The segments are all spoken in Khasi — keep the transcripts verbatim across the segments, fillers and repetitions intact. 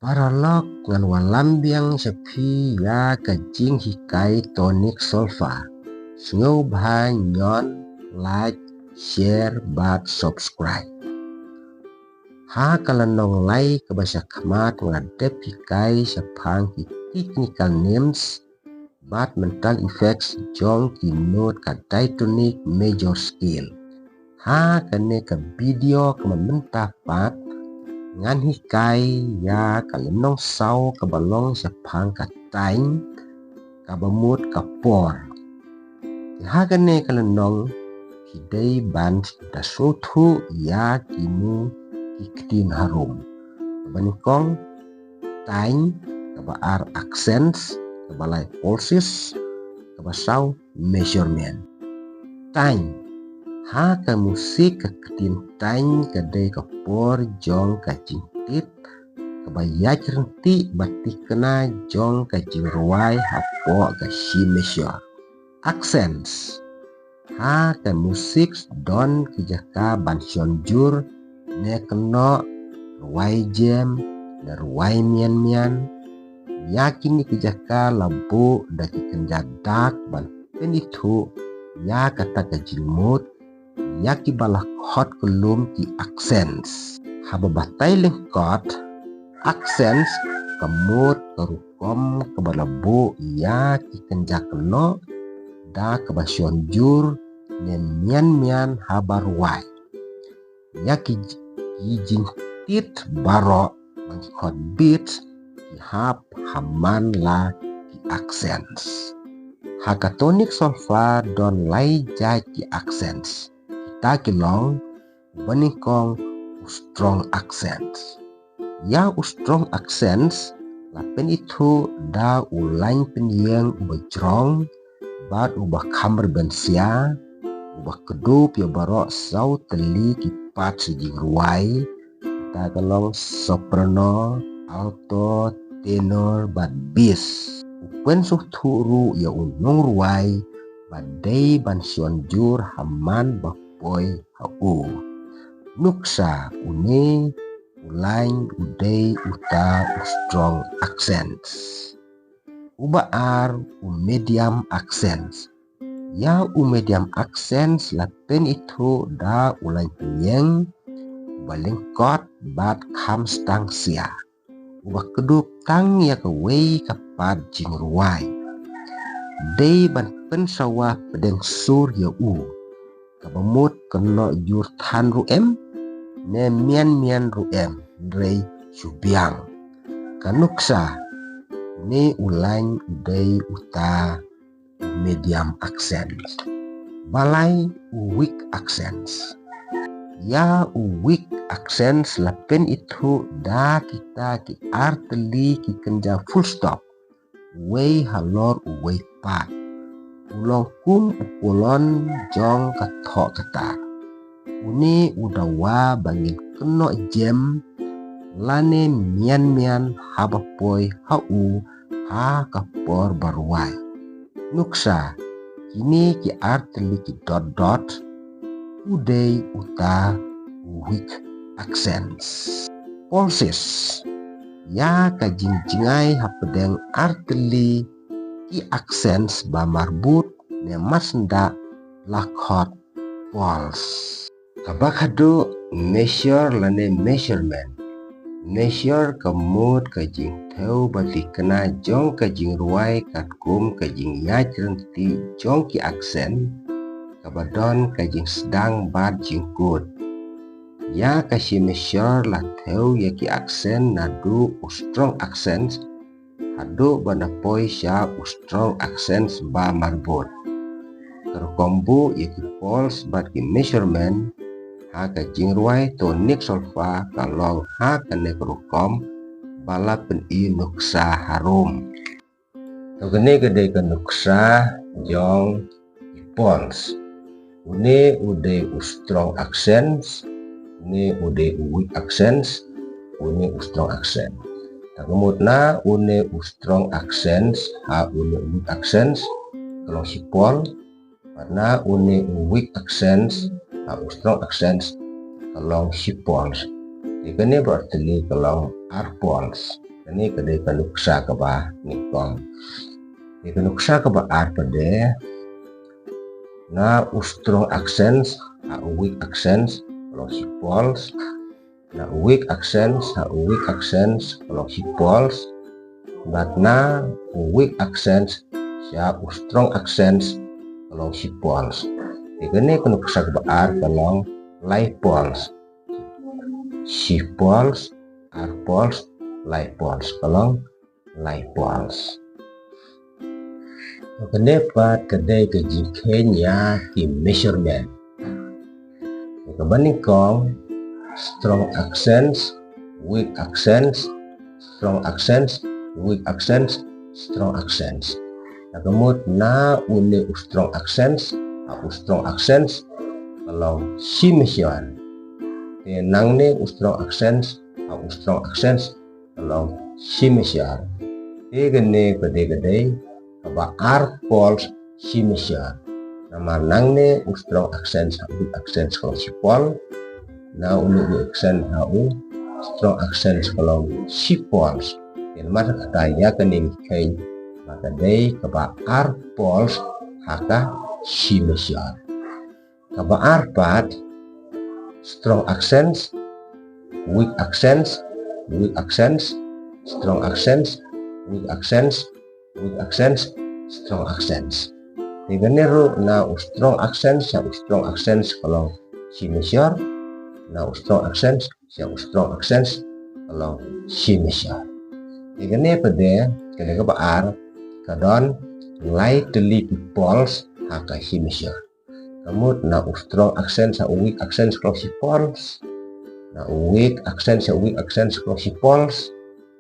Paralok, ngan wallam biang sha phi ïa ka jinghikai tonic solfa. Sngewbha ñion, like, share bad subscribe. Ha ka lynnong lai kaba sha khmat nga dep hikai shaphang ki technical names bad mental effects jong ki note ka diatonic major scale. Ha kane ka video kaba mynta pat ngan hikai ïa ka lynnong saw kaba long shaphang ka taiñ, kaba mut ka por. Te ha kane ka lynnong phi dei ban da sngewthuh ïa kine ki ktien harum. Kaba nyngkong taiñ, kaba ar accents, kaba lai pulses, kaba saw measurement. Taiñ. Ha ka musik ka ktien taiñ ka dei ka por jong ka jingtied, kaba ïaid ryntih bad thikna jong ka jingrwai hapoh ka shi measure. Accents. Ha ka musik don ki jaka ban shon jur, ne kynnoh, rwai jem, ne rwai mian mian. Ïa kine ki jaka la buh da ki kynja dak ban pynithuh ïa kata ka jingmut, ïa kiba la khot kyllum ki accents. Haba batai lyngkot, accents ka mut ka rukom kaba la buh ïa ki kynja kynnoh da kaba shon jur ne mian mian haba rwai. Ïa ki, ki jingtied baroh ba ngi khot beats ki hap ha man la ki accents. Ha ka tonic solfa don lai jait ki accents. Kita ki long, uba nyngkong u strong accents. Ïa u strong accents la pynithuh da u lain pynïeng uba jrong bad uba kham rben sia, uba kdup ïa baroh saw tylli ki part sha jingrwai, kata ka long soprano, alto, tenor bad bass. U pynsngewthuh ruh ïa u nongrwai ba dei ban shon jur ha man ba poi ha u. Nuksa, une u lain u dei uta u strong accents. Uba ar u medium accents. Ïa u medium accents la pynithuh da u lain pynïeng uba lyngkot bad kham stang sia, uba kdup tang ïa kawei ka part jingrwai. Dei ban pynsawa pdeng sur ïa u. Kaba mut kynnoh jur than ruh em, ne mian mian ruh em, hynrei shu biang. Ka nuksa, une u lain u dei uta u medium accents. Ba lai u weak accents. Ïa u weak accents la pynithuh da kita ki artylli ki kynja full stop, uwei halor uwei pat. U long kum u kolon jong ka thoh kata. Une u dawa ba ngin kynnoh jem lane mian mian haba poi ha u ha ka por ba rwai. Nuksa, kine ki artylli ki dot dot, u dei uta u weak accents. Pulses. Ïa ka jingjngai hapdeng artylli ki accents ba marbud ne marsyndah la khot pulse. Kaba khadduh, measure lane measurement. Measure ka mut ka jingthew ba thikna jong ka jingrwai katkum ka jingïaid ryntih jong ki accent, kaba don ka jingsdang bad jingkut. Ïa ka shi measure la thew ïa ki accent naduh u strong accents haduh ba na poi sha u strong accents ba marbud. Ka rukom buh ïa ki pulse bad ki measurement ha ka jingrwai tonic solfa ka long ha kane ka rukom ba la pyni nuksa harum. To kane ka dei ka nuksa jong ki pulse. Une u dei u strong accents, une u dei u weak accents, une u strong accent. Ta ka mut na une u strong accents ha une u weak accents ka long shi pulse, bad na une u weak accents ha u strong accents ka long shi pulse. Te kane baroh artylli ka long ar pulse. Kane ka dei ka nuksa kaba nyngkong. Te ka nuksa kaba ar pat de, na u strong accents ha u weak accents ka long shi pulse. Na u weak accents ha u weak accents ka long shi pulse. Bad na u weak accents sha u strong accents ka long shi pulse. Te kane ka nuksa kaba ar ka long lai pulse. Shi pulse, ar pulse, lai pulse, ka long lai pulse. Kane pat ka dei ka jingkheiñ ïa ki measurement. Kaba nyngkong, strong accents, weak accents, strong accents, weak accents, strong accents. Te ka mut na une u strong accents ha u strong accents ka long shi measure. Te nangne u strong accents ha u strong accents ka long shi measure. Te kane ka dei ka dei kaba ar pulse shi measure. Namar nangne u strong accents ha u weak accents ka long shi pulse. Na u weak accent ha u strong accents ka long shi pulse. Te namar kata ïa kane ngi kheiñ ba ka dei kaba ar pulse ha ka shi measure. Kaba ar pat, strong accents, weak accents, weak accents, strong accents, weak accents, weak accents, strong accents. Te kane ruh na u strong accents sha u strong accents ka long shi measure, na u strong accents sha u strong accents ka long shi measure. Te kane pat de, kane kaba ar, ka don lai tylli ki pulse ha ka shi measure. Ka mut na u strong accents ha u weak accents ka long shi pulse. Na u weak accents ha u weak accents ka long shi pulse.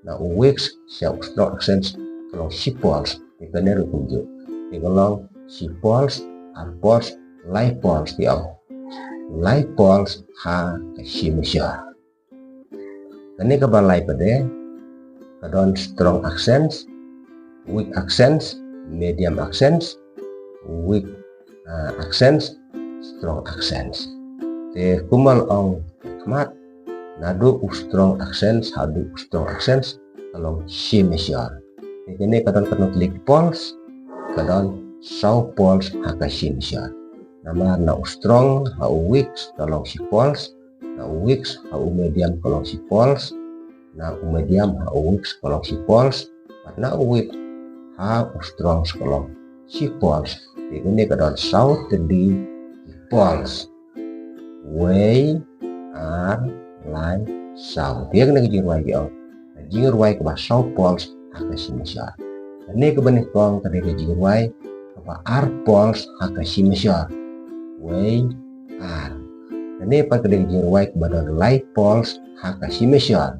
Na u weak sha u strong accents ka long shi pulse. Te kane ruh kumjuh. Te ka long shi pulse, ar pulse, lai pulse te ong. Lai pulse ha ka shi measure. Kane kaba lai pat de, ka don strong accents, weak accents, medium accents, weak, ah, accents, strong accents. Te kumba la ong khmat, naduh u strong accents haduh u strong accents ka long shi measure. Te kane ka don katno tylli ki pulse, ka don saw pulse ha ka shi measure. Namar na u strong ha u weak ka long shi pulse, na u weak ha u medium ka long shi pulse, na u medium ha u weak ka long shi pulse, bad na u weak ha u strong ka long shi pulse. Te kane ka don saw tylli ki pulse. Wei, ar, lai, saw. Te kane ka jingrwai ki ong ka jingrwai kaba saw pulse ha ka shi measure. Kane kaba nyngkong ka dei ka jingrwai kaba ar pulse ha ka shi measure. Wei, ar. Kane pat ka dei ka jingrwai kaba don lai pulse ha ka shi measure.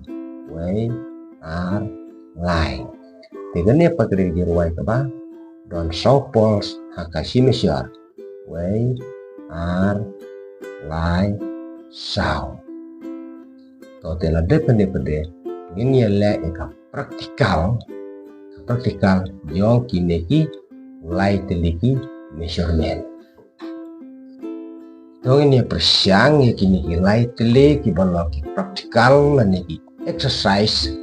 Wei, ar, lai. Te kane pat ka dei ka jingrwai kaba don saw pulse ha ka shi measure. Wei, ar, lai, saw. To te la dep kane pat de, ngin ïa leh ïa ka practical, ka practical jong kine ki lai tylli ki measurement. To ngin ïa pyrshang ïa kine ki lai tylli kiba long ki practical lane ki exercise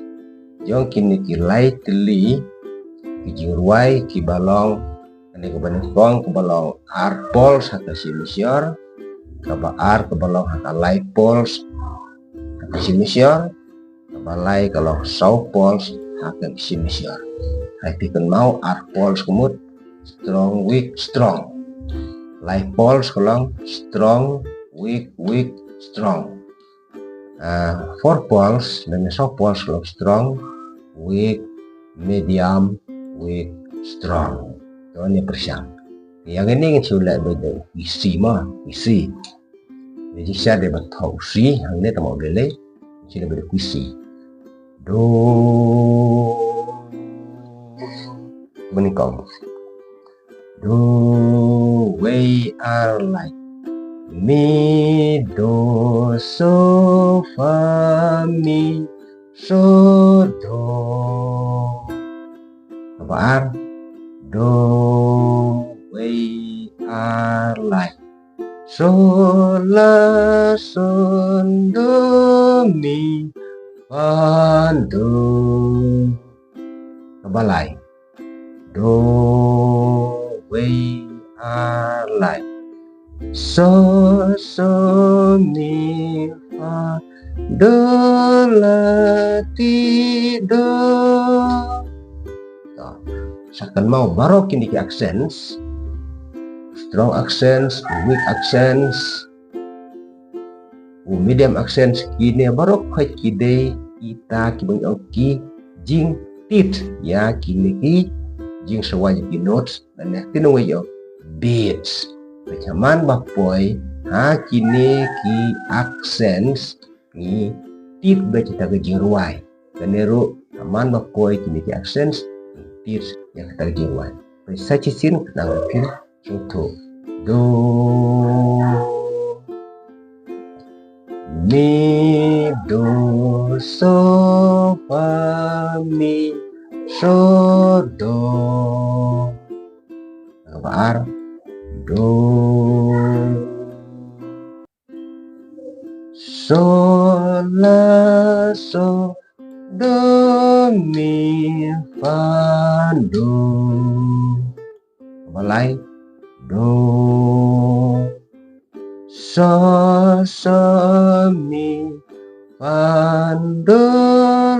jong kine ki lai tylli ki jingrwai kiba long, kane kaba nyngkong kaba long ar pulse ha ka shi measure, kaba ar kaba long ha ka lai pulse ha ka shi measure, kaba lai ka long saw pulse ha ka shi measure. Hynrei phi kynmaw ar pulse ka mut strong, weak, strong. Lai pulse ka long strong, weak, weak, strong. Ah, four pulse lane saw pulse ka long strong, weak, medium, weak, strong. To ngin ïa pyrshang. Ïa kane ngin shu leh beit da u key C mo, key C. Ïa, jingshisha dei ban thoh u C hangne, tang ba u lei lei. Ngin shu leh beit da u key C. Do. Kaba nyngkong. Do, wei, ar, lai. Mi, do, so, fa, mi, so, do. Kaba ar. Do, wei, ar, lai. So, la, so, do, mi, fa, do. Ba lai. Do, wei, ar, lai. So, so, mi, fa, do, la, ti, do. To, sa kynmaw baroh kine ki accents. Strong accents, weak accents, u medium accents, kine baroh khoit ki dei kita kiba ngi ong ki jingtit ïa kine ki jingsawai, ki notes, lane kine wei ïa beats. Bad ha man ba poi ha kine ki accents ngi tit bad kita ki jingrwai. Kane ruh ha man ba poi kine ki accents ngi tit ïa kita ki jingrwai. Bad sa shisien khnang ba phin sngewthuh. Do, mi, do, so, fa, mi, so, do. Kaba ar. Do, so, la, so, do, mi, fa, do. Kaba lai. Do, so, so, mi, fa, do,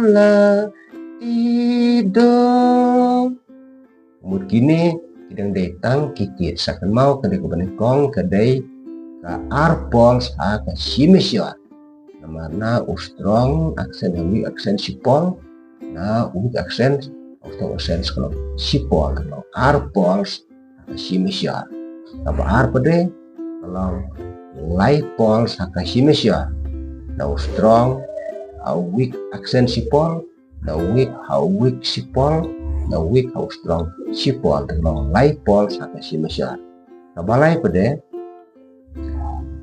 la, ti, do. Mut kine ki dang dei tang ki kit. Sa kynmaw ka dei kaba nyngkong ka dei ka ar pulse ha ka shi measure. Namar na u strong accent ha weak accent shi pulse, na u weak accent ha u strong accent ka long shi pulse, ka long ar pulse ha ka shi measure. Kaba ar pat de ka long lai pulse ha ka shi measure. Na u strong ha u weak accent shi pulse, na u weak ha u weak shi pulse, na u weak ha u strong shi pulse. Ka long lai pulse ha ka shi measure. Kaba lai pat de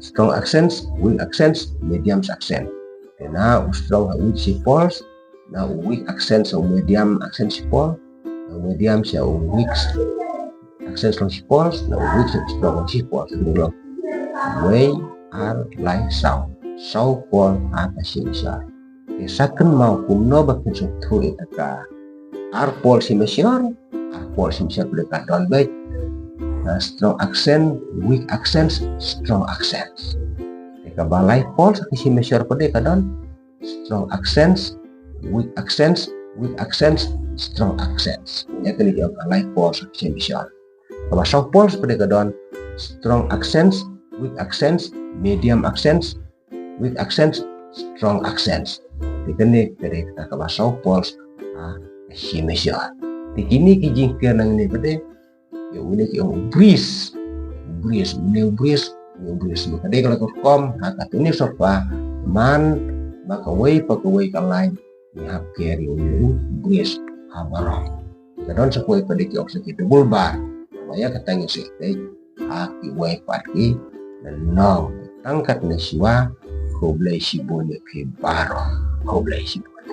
strong accents, weak accents, medium accent. Te na u strong ha u weak shi pulse, na u weak accents ha u medium accent shi pulse, na u medium sha u weak accents long shi pulse, na u weak sha u strong long shi pulse. Te long wei, ar, lai, saw. Saw pulse ha ka shi measure. Te sa kynmaw kumno ba phin sngewthuh ïa ka ar pulse shi measure, ar pulse shi measure pat de ka don beit, uh, strong accent, weak accents, strong accents. Te kaba lai pulse ha ka shi measure pat de ka don strong accents, weak accents, weak accents, strong accents. Ïa kane ki ong ka lai pulse ha ka shi measure. Kaba saw pulse pat de ka don strong accents, weak accents, medium accents, weak accents, strong accents. Te kane ka dei kata kaba saw pulse ha ka shi measure. Te kine ki jingker nangne pat de ïa une ki ong u bridge. U bridge, une u bridge, une u bridge. Ka dei ka la ka rukom ha ka tuni sofa man ba kawei pa kawei ka line ngi hap ker ïa une u bridge ha baroh. Ka don sa kawei pat de ki ong sa ki double bar. Ba ïa kata ngi sa ïa tek ha kiwei pat ki lynnong. Tang katne shuwa, khublei shibun ïa phi baroh. Khublei shibun.